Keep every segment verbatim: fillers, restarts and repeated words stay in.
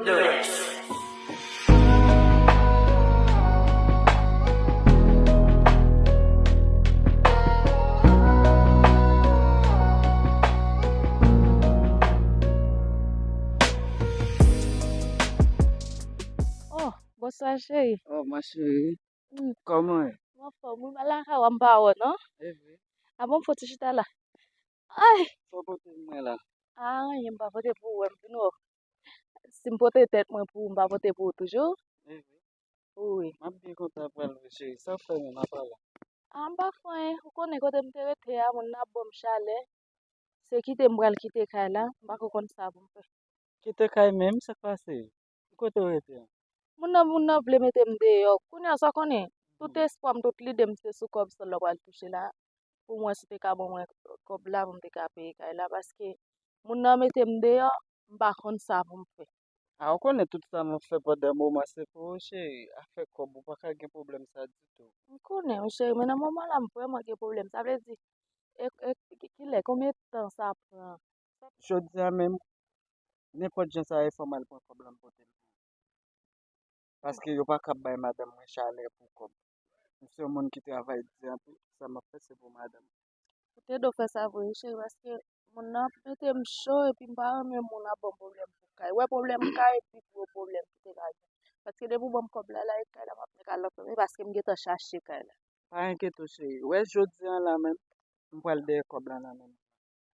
Oh, bonswa cheri. Oh, ma chérie. Mm. Kòman w ye? M anfòm, wi, m al lakay ou a, m pa wè w, non? E vre. A bon, m fouti chita la. Ay! Sa w pote pou mwen la? A, anyen, m pa pote pou ou, m vin wè w. Si m pote tèt mwen pou ou, m pa pote pou ou toujou? E vre. Wi. M ap byen kontan pral wè w, cheri. Sa w fè menm apa la? A, m pa fè anyen. Ou konnen kote m te rete a, moun nan ap ban m chalè. Se kite m pral kite kay la, m pako konn sa pou m fè. Kite kay menm, sa k pase? Ki kote w rete an? Moun nan, moun nan vle mete m deyò. Kounye a, sa w konnen, tout espwa m, tout lide m, se sou kòb sa w pral touche la. Pou mwen, si w te ka ban mwen kòb la, pou m te ka peye kay la, paske moun nan mete m deyò, m pa konn sa pou m fè. A, ou konnen tout sa m ap fè pandan moman se pou ou, cheri. Afè kòb, ou pa ka gen pwoblèm sa ditou. M konnen, wi, cheri, men nan moman la, m vrèman gen pwoblèm. Sa vle di, e, e, ki, kilè, konbyen tan sa pran? Jodi a menm, nenpòt jan sa ye, fò m al pran kòb la, m pote l pou ou. Paske yo pa kab bay madanm mwen chalè pou kòb. M se yon moun ki travay di anpil, tout sa m ap fè se pou madanm. Ou te dwe fè sa vre, wi, cheri, paske moun nan ap mete m cho, epi m pa renmen moun ap ban m pwoblèm pou kay. Ou wè pwoblèm kay pi gwo pwoblèm ki te ka gen. Paske depi w ban m kòb la, la, e kay la, m ap nèk al anfèmen, paske m gentan chache kay la. Pa enkyete w, cheri. Ou wè jodi a la menm, m pral dèyè kòb la nan men m.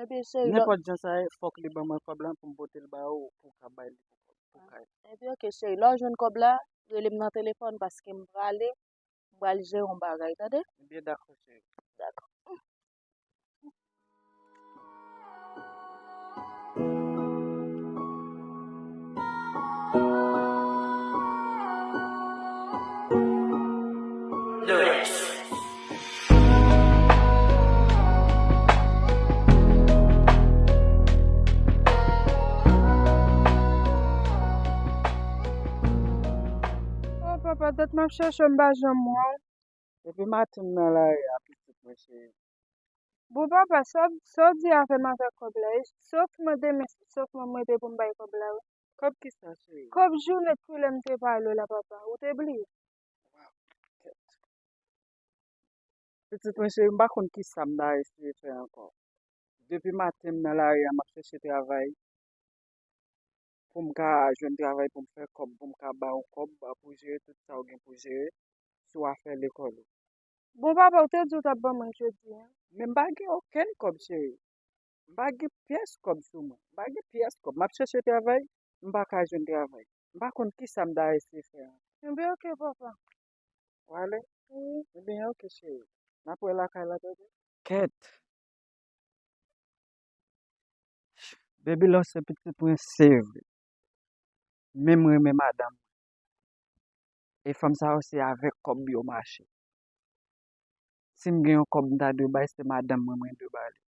Ebyen, cheri, lò Nenpòt jan sa ye, fòk li ban mwen kòb la pou m pote l ba ou, pou w ka bay li pou kòb, pou kay. Ebyen, oke, cheri. Lè w jwenn kòb la, rele m nan telefòn paske m prale, m pral jere yon bagay, tande? Ebyen, dakò, cheri. Dakò. Oh, papa, dat m ap chèche w, m pa janm wè w. Depi maten m nan lari a, pitit mwen cheri. Bon, papa, sa, sa w di a fè m avèk kòb la, wi. Sof mwen demen, sof mwen mande pou m bay kòb la, wi. Kòb ki sa, cheri? Kòb jounen koulè m te pale w la, papa. Ou te bliye? Waw, kèt. Pitit mwen cheri, m pa konn ki sa m ta eseye fè ankò. Depi maten m nan lari a, m ap chèche travay. Pou m ka jwenn travay, pou m fè kòb, pou m ka ba w kòb, pou jere tout sa w gen pou jere sou afè lekòl ou. Bon, papa, ou te di w t ap ban mwen jodi a. Men m pa gen okenn kòb, cheri. M pa gen pyès kòb sou mwen. M pa gen pyès kòb. M ap chèche travay, m pa ka jwenn travay. M pa konn ki sa m ta eseye fè ankò. Enben, oke, papa. W ale? Wi. Ebyen, oke, cheri. N ap wè lakay la, tande? Kèt. Baby Love se pitit mwen, se vre. Men m renmen madanm mwen. E fanm sa yo, se avèk kòb yo mache. Si m gen yon kòb m ta dwe bay, se madanm mwen mwen dwe ba li.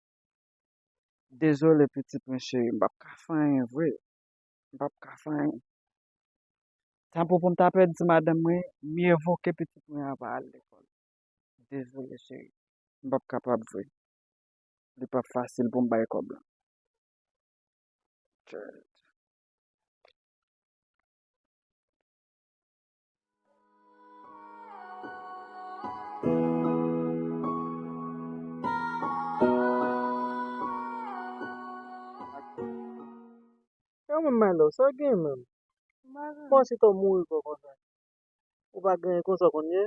Dezole, pitit mwen cheri, m p ap ka fè anyen vre. M p ap ka fè anyen. Tanpri pou m ta pèdi madanm mwen, mye vo ke pitit mwen an pa al lekòl. Dezole, cheri. M p ap kapab vre. Li p ap fasil pou m bay kòb la. Kèt. Yo, men, my love, sa w gen menm? M pa gen. Bon, si to mouri kò konsa. Ou pa gen konsa w konn ye?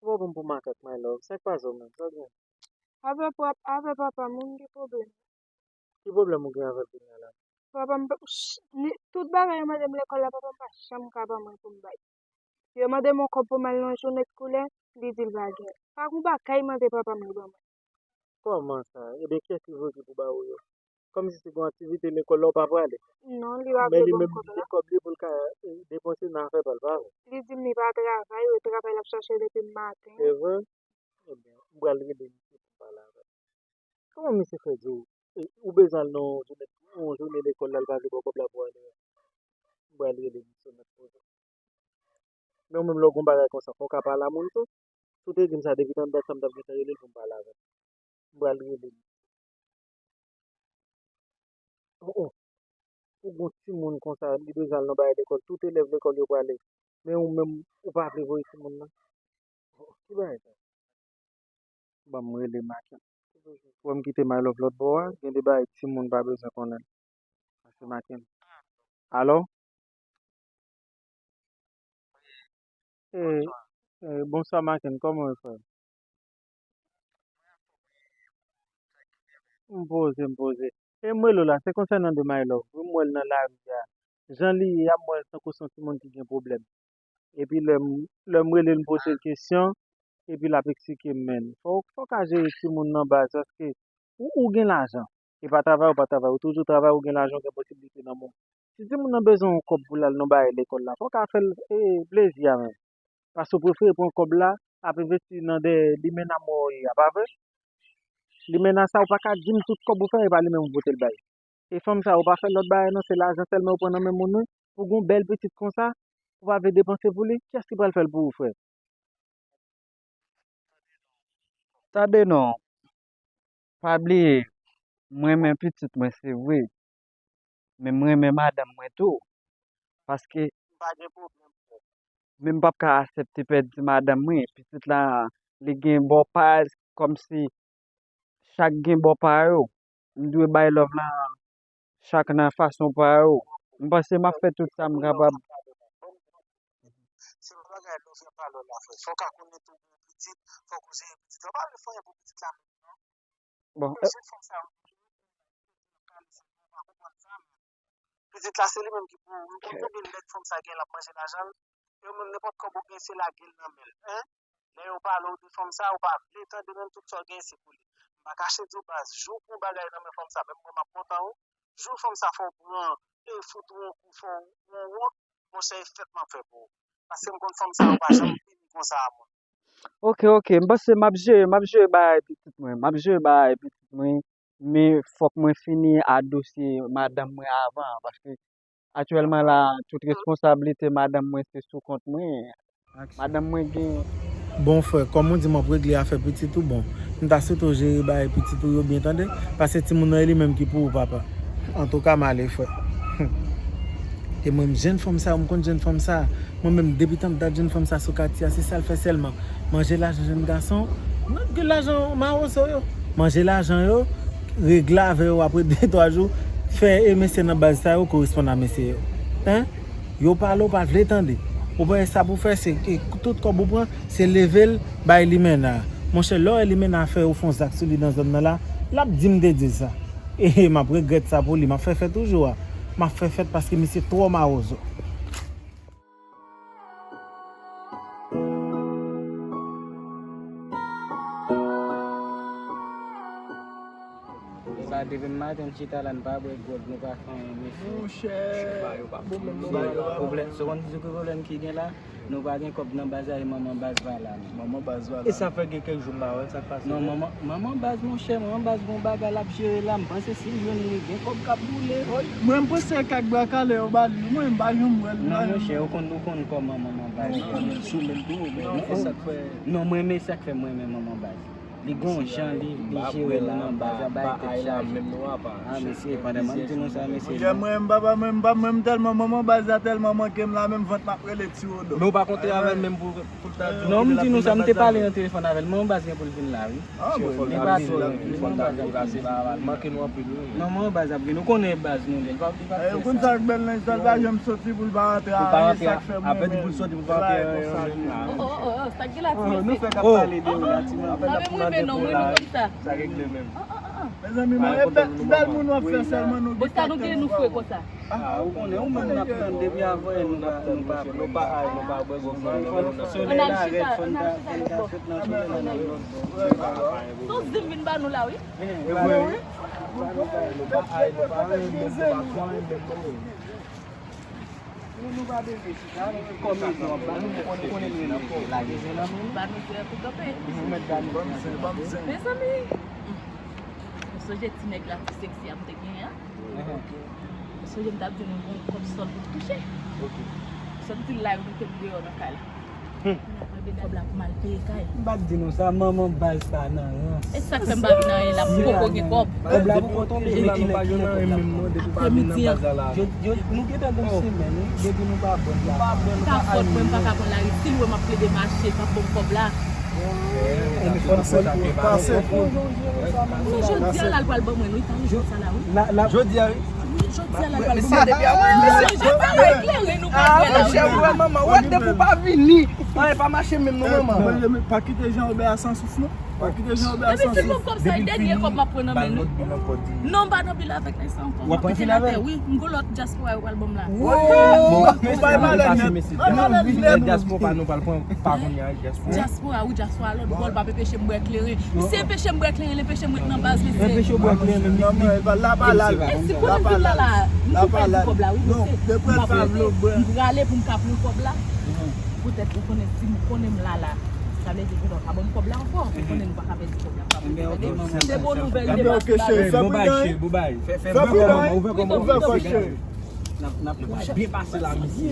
Ou pa bon pou makak, my love. Sa k pase w menm? Sa w gen? Avè pap-, avè papa m, m gen pwoblèm. Ki pwoblèm ou gen avè l kounye a la? Papa m, ch-, ni, tout bagay yo mande m lekòl la, papa m pa janm ka ban mwen pou m bay. Yo mande m yon kòb pou m al nan yon jounen koulè, li di l pa gen. Pa gon bagay mande papa m li ban mwen. Kòman sa? Ebyen, kiyès ki voye ki pou ba ou yo? Kòmsi se gon aktivite lekòl la ou pa prale? Non, li pa vle ban m kòb la. Men li menm li gen kòb li pou l ka, eh, depanse nan afè pa l, pa vre? Li di m li pa travay, wi, travay l ap chache depi maten. Se vre? Ebyen, m pral rele misye pou m pale avè l. Kòman misye fè di w, eh, ou bezwen al nan yon jounen, yon jounen lekòl la, l pa vle ba w kòb la pou w ale a? M pral rele misye, m ap poze. Men ou menm lè w gon bagay konsa, fò w ka pale a moun tou. Si w te di m sa depi tann dat sa, m t ap gentan rele l pou m pale avè l. M pral rele l. Oh, oh. pou gon timoun konsa, li bezwen al nan bagay lekòl, tout elèv lekòl yo prale. Men ou menm, ou pa vle voye timoun nan. Ki bagay sa? Ban m rele Maken. Fò m kite My Love lòt bò a, gen de bagay timoun pa bezwen konnen. Pase Maken. Alo? Eh, eh, bonswa Maken, kòman w ye frè? M poze, m poze. E m rele w la, se konsènan de My Love. Wi, m wè l nan lari a. Jan li ye a, m wè l tankou se yon timoun ki gen pwoblèm. Epi lè m, lè m rele l, m poze l kesyon, epi l ap eksplike m, men. Fò, fò w ka jere timoun nan baz, paske ou, ou gen lajan. E pa travay ou pa travay, ou toujou travay, ou gen lajan, ou gen posiblite nan men w. Si timoun nan bezwen yon kòb pou l al nan bagay lekòl la, fò w ka fè l, eh, plezi a menm. Paske w prefere pran kòb la, ap envesti nan dèyè limena mò w ye a, pa vre? Limena sa, ou pa ka di m tout kòb ou fè, e pa li menm ou pote l bay. E fanm sa, ou pa fè lòt bagay non, se lajan sèlman ou pran nan men moun wi. Pou gon bèl pitit konsa, ou pa vle depanse pou li, kiyès ki pral fè l pou ou, frè? Tande non, pa bliye, m renmen pitit mwen, se vre. Men m renmen madanm mwen tou. Paske men m p ap ka aksepte pèdi madanm mwen. Pitit la, li gen bò pa l, kòmsi chak gen bò pa yo. M dwe bay love la chak nan fason pa yo. M panse m ap fè tout sa m kapab. Se yon bagay love la pa lòt la, frè. Fò w ka konnen tou gen pitit, fò w ka jere pitit la. Pa vle fè anyen pou pitit la menm non. Bon, men jèn fanm sa yo, pitit la se li menm ki pou ou. M konn konbyen lèt fanm sa gen l ap manje lajan l. Yo menm nenpòt kòb ou gen se lage l nan men l. Hein? Lè yo pale w de fanm sa, ou pa vle tande menm tout sa w gen se pou li. M pa kache di w baz, jou w pran bagay nan men fanm sa, menm mwen m ap kontan wi. Jou fanm sa fè w pran, e fout ou yon kou, fè w yon wont, monchè e fèt m ap fè pou ou. Paske m konn fanm sa yo pa janm vini konsa a mwen. Ok, ok, m panse m ap jere, m ap jere bagay pitit mwen, m ap jere bagay pitit mwen, men fòk mwen fini a dosye madanm mwen avan, paske aktyèlman la, tout responsablite madanm mwen se sou kont mwen. Madanm mwen gen. Bon frè, kòm ou di m ap regle afè pitit ou, bon, m ta swete w jere bagay pitit ou yo byen tande, paske timoun nan e li menm ki pou ou papa. Antouka m ale frè. E mwen m jèn fanm sa, m konn jèn fanm sa. Mwen menm depi tanp dat jèn fanm sa sou katye a, se sa l fè sèlman. Manje lajan jèn gason, nan gen lajan mawozo yo. Manje lajan yo, regle avè yo apre de twa jou, fè e mesye nan baz sa yo koresponn a mesye yo. Hein? Yo pale, ou pa vle tande. Ou panse sa pou fè, se ke tout kòb ou pran, se leve l bay limena. Monchè, lè w wè limena fè ou fè yon zak sou li nan zòn nan la, l ap di m te di l sa. E m ap regrèt sa pou li, m ap fè fè toujou a. M ap fè fèt paske misye twò mawozo. Sa depi maten m chita la, n pa bwè gwòg, nou pa fè anyen, mesye. Monchè, yo pa bon menm non. Pwoblèm, se konn ki pwoblèm ki gen la? Nou pa gen kòb nan baz la, e manman baz pa la non. Manman baz pa la. E sa fè gen kèk jou m pa wè l, sa k pase? Non, manman, manman baz, monchè, manman baz gon bagay l ap jere la, m panse si l jwenn li, gen kòb k ap boule. Mwen m panse se kèk bwa kale yo ba li, mwen m pa janm wè l. Non, monchè, ou konn, ou konn kòman manman baz ye. Non, sou menm tou, men e sa k fè. Non, mwen, men sa k fè mwen renmen manman baz. Li gon jan li, li jere manman baz la, bay tèt chaje. Ah, mesye, pandan m ap di nou sa, mesye. Monchè, mwen, m papa, mwen, m pa, mwen, m tèlman, manman baz la tèlman manke m la, menm vant m ap rele ti wodo. Men ou pa kontre avè l menm pou, pou l ta di w. Non, m di nou sa, m te pale nan telefòn avè l, manman baz gen pou l vin la, wi. Ah, bon, li pa twò, li manman baz ap vin. Manke nou anpil, wi. Non, manman baz ap vin, ou konnen baz nou, li pa, li pa fè sa. Ou konn sa k bèl nan istwa, l pa janm soti pou l pa rantre a, e sa k fè mwen renmen l. Apre di pou l soti pou l pa rantre a. Oh, oh, oh, oh, sa k gen la, ti mesye? Nou fèk ap pale de ou la, ti mwen. Sa menm rive non, mwen menm konn sa. Sa regle menm. Mezanmi, mwen, e bèl, bèl moun w ap fè sèlman nou. Bon, sa nou gen nou fre konsa. Ah, ou konnen, ou menm n ap tann depi avan yè, nou pa, nou pa, nou pa, nou pa bwè gwòg nan men nou. Solèy la rèd, fò n ta, fò n ta fèt nan solèy la nan lòt bò. Se w di m vin ba nou la, wi. E vre, wi. Nou, nou pa bezwen chita, nou fè kòm nou ap ba nou, nou konnen, konnen nou lage zen nan men nou. Ba nou zen pou kanpe. Nou mèt ba nou zen. Mezanmi, ou sonje ti nèg la, ti seksi a m te genyen an? Ou sonje m t ap di nou gon kòb sòl pou n touche? Sòt di l la, yo mete m deyò nan kay la. Mwen ap mande kòb la pou m al peye kay. M pa t di nou sa, manman baz pa nan rans. E sa k fè m pa vin anyen la, m poko gen kòb. Kòb la poko tonbe, kilè, kilè kòb la pran? Apremidi an. Yo, yo, nou gentan gen yon semèn, wi, depi nou pa bon la. M ka fòt, mwen, m pa ka pran lari. Si l wè m ap plede mache, l p ap ban m kòb la. Telefòn sèl pou pase. Non, jodi a la, l pral ban mwen, wi, pa jodi a la, wi. Jodi a, wi. Wi, jodi a la, l pral ban mwen. Mesye, depi avan, mesye, jodi a la, eklere nou pral wè la, wi. Monchè, vrèman, wè, depi w pa vini, anyen pa mache menm, non, manman. Pa kite Jean Robert a san souf, non. Pa kite Jean Obè a santi. Depi si m pran kòb sa, e dènye kòb m ap pran nan men nou. Non, m pa nan bil avèk nèg sa ankò. M ap kite l atè, wi. M gon lòt dyaspora yo pral ban m la. Ou bay malè nèt. Bay malè nèt. Dyaspora nou pral pran pa kounye a, dyaspora. Dyaspora, wi, dyaspora lòt bò, l pa peche m bwè kleren. Si e peche m bwè kleren, li peche m ret nan baz, mesye. Enpeche w bwè kleren, non, men la pa la. E si konnen m vin la la, m tou pèdi kòb la, wi, mesye. M pa prale, m prale pou m ka pran kòb la. Poutèt ou konnen si m konnen m la la, sa vle di gentan pa ban m kòb la ankò. Ou konnen nou pa ka pèdi kòb la, pa pèdi kòb la. Se bon nouvèl depi la. Bon bagay, cheri, bon bagay. Fè, fè, ouvè kòman, ouvè kòman, ouvè kòman, cheri. N ap, n ap byen pase la, mesye.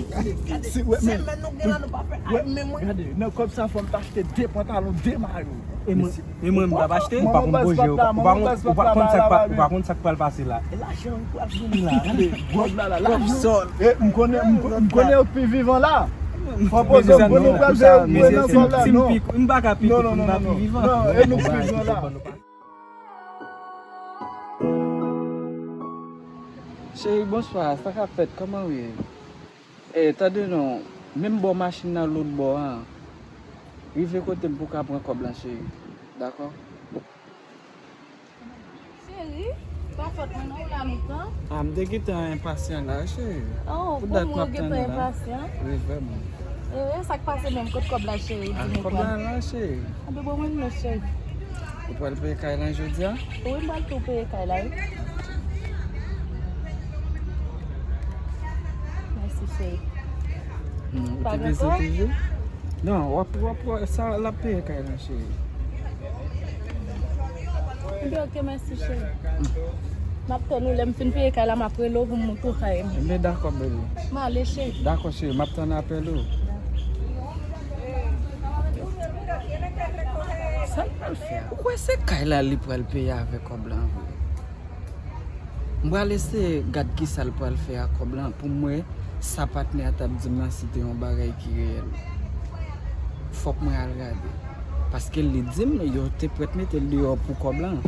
Semèn nou gen la, nou pa fè ak men mwen. Gade, nan kòb sa fò m t achte de pantalon, de mayo. E mwen, e mwen, m t ap achte. Ou pa konn koze, ou pa, ou pa konn, ou pa konn sa k pa, ou pa konn sa k pral pase la. E lajan ou pral vini la. Gade, gwòg la, la, la. E m konnen, m, m konnen yo pi vivan la. Fò poze w konnen ou pral veye w bwè nan kòb la, non. M pa ka pi, m pa pi vivan. Non, e nou pi vivan la. Cheri, bonswa. Sa k ap fèt? Kòman w ye? E, tande non, menm bò machin nan lòt bò an. Rive kote m pou w ka pran kòb lan, cheri. Dakò? Cheri, pa fòt mwen non, ou la lontan. Ah, m te gentan enpasyan la, cheri. Oh, pou dat m ap tann ou la. Wi, vrèman. E, e sa k pase menm? Kot kòb la, cheri? Di m ou pran. Ah, kòb la la, cheri. Anben, bon, mwen menm, cheri. Ou pral peye kay lan jodi a? Wi, m pral tou peye kay la, wi. Mèsi, cheri. Hmm, ou te bezwen toujou? Non, w ap, w ap, w ap, sa, l ap peye kay lan, cheri. Ebyen, oke, mèsi, cheri. M ap tann ou, lè m fin peye kay la, m ap rele w pou m montre w kay mwen. Ebyen, dakò, bebe. M ale, cheri. Dakò, cheri, m ap tann apèl ou. Sa l pral fè a? Ou kwè se kay la li pral peye avèk kòb lan vre? M pral eseye gad kisa l pral fè ak kòb lan pou m wè sa patnè a t ap di m nan si te yon bagay ki reyèl. Fòk mwen al gade. Paske li di m yo te prèt mete l deyò pou kòb lan.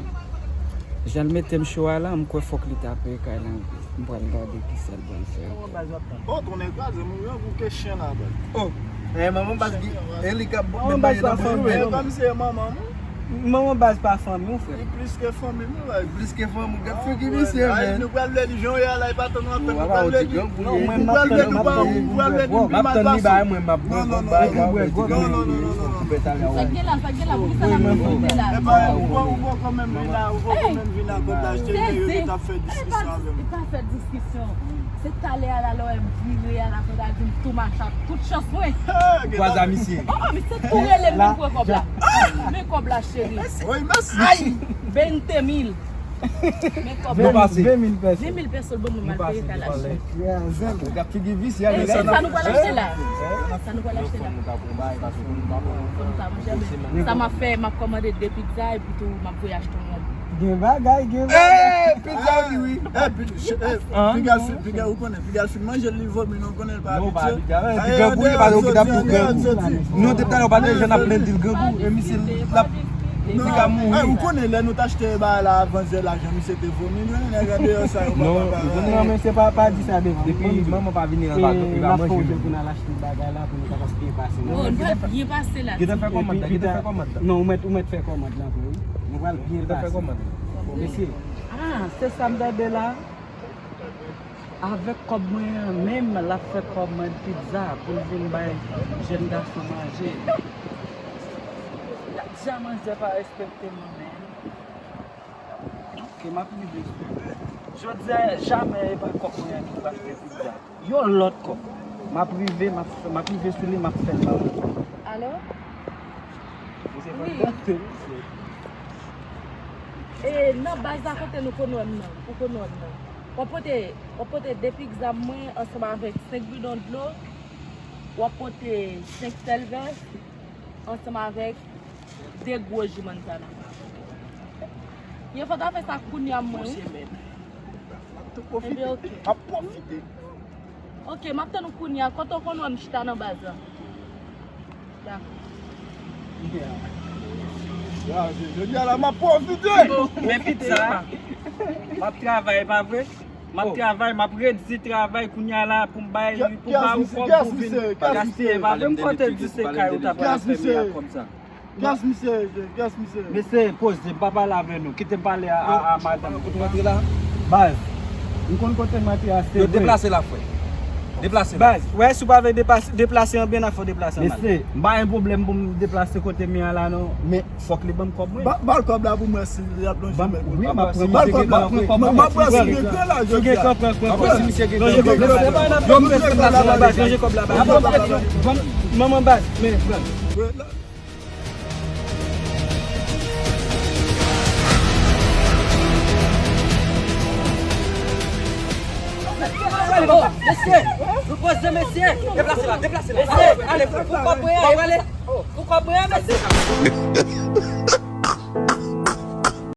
Jan l mete m cho a la, m kwè fòk li ta peye kay lan vre. M pral gade kisa l pral fè ak kòb lan. Oh, konnen kraze m, ou grangou ke chen la, baz. Oh, eh, manman baz, e li k ap menm bagay nan fanmi. Kòm se manman m. Manman baz pa fanmi w, frè. Li plis ke fanmi m, wi. Plis ke fanmi w. Gad figi misye, men. Nou pral lè li jan w ye a la, e pa tann w ap tann, nou pral lè li. Nou pral lè li, nou pa, nou pral lè li, nou pa mal pase. Non, non, non, non, non, non, non, non. Sa gen la, sa gen la, poukisa n ap konfwonte la? E pa, ou pa, ou pa kanmenm vin la, ou pa kanmenm vin la, kòb la, cheri, yo te t ap fè diskisyon avè m. E pa fè diskisyon. Se talè a la, lè w wè m vire a la, fò ta di m tou mache ak tout chans mwen. Kwaza misye. Oh, oh, misye tou rele m vin pran kòb la. Men kòb la, cheri. Wi, mèsi. Ay! Vennde mil. Men kòb la. Nou pase. Ven mil pèso. Ven mil pèso l ban mwen, m al peye kay la, cheri. Gad figi visye a. Sa nou pral achte la? Sa nou pral achte la? Fò nou ta manje, men sa m ap fè, m ap kòmande de pizza epi tou m ap voye achte yon. Gen bagay, gen bagay. Eh, pizza wi, wi. Eh, pi-, ch-, eh, piga fi-, piga, ou konnen, piga fin manje, li vomi, non, konnen l pa abitye. Piga bouyi, pa ou ki t ap pou grangou. Non, depi talè, ou pa t wè jan n ap plenn di l grangou. E misye, l ap, li ka mouri. Eh, ou konnen, lè nou t achte bagay la, avan zè lajan, misye te vomi, nou, nèg andeyò sa, yo pa, pa, pa. Non, men se pa, pa di sa devan. Depi manman pa vini, li pa, li pa manje menm. Pou n al achte bagay la pou nou kapab byen pase. Bon, nou pral byen pase la. Gentan fè kòmand la, gentan fè kòmand la. Non, ou mèt, ou mèt fè kòmand la pou nou. Nou pral byen pase. Gentan fè kòmand la. Mesye. Ah, se sa m tande la. Avèk kòb mwen an menm, l ap fè kòmand pizza pou l vin bay jèn gason manje. Gad jan manzè pa respekte mwen menm. Ok, m ap rive sou li. Jodi a, jamè e pa kòb mwen an ki pou achte pizza. Yon lòt kòb. M ap rive, m ap, m ap rive sou li, m ap fè l ban ou. Alo? Wi. E nan baz la kote nou konn wè m nan, ou konn wè m nan. W ap pote, w ap pote de pik zam mwen ansanm avèk senk bidon dlo. W ap pote senk sèl vè ansanm avèk de gwo ji manzana. Ye fò ta fè sa kounye a mwen, wi. Ebyen, oke. Ap pwofite. Oke, m ap tann ou kounye a. Kote w konn wè m chita nan baz la? Dakò. Ya, jodi a la, m ap pwofite. Men pizza, m ap travay, pa vre? M ap travay, m ap redi travay kounye a la pou m bay, pou m ba ou kòb pou vin gaspiye. Pa vre, m konte di se kay ou ta pral fèmen a kòb sa. Kiyès misye ye? Kiyès misye ye? Mesye, poze, m pa pale avè nou. Kite m pale a, a, a madanm. Ou tou antre la? Baz, m konn kote m antre a, se vre. Yo deplase la, frè. Deplase la. Baz, wè, si w pa vle deplase, deplase an byen, n a fè w deplase an mal. Mesye, m pa gen pwoblèm pou m deplase kote m ye a la, non. Men, fòk li ban m kòb mwen. Ba, ba l kòb la pou mwen si l ap lonje men pou l. Wi, m ap pran. Ba l kòb la. M ap pran si li gen kran la, jodi a. Si gen kran, pran, pran, pran. Si misye gen kran, pran. Lonje kòb la, baz. Lonje kòb la, baz. Lonje kòb la, baz. Manman baz, men, pran. Oh, mesye, nou poze, mesye. Deplase la, deplase la. Mesye, ale, pou kòb mwen, ale. Pou kòb mwen, mesye.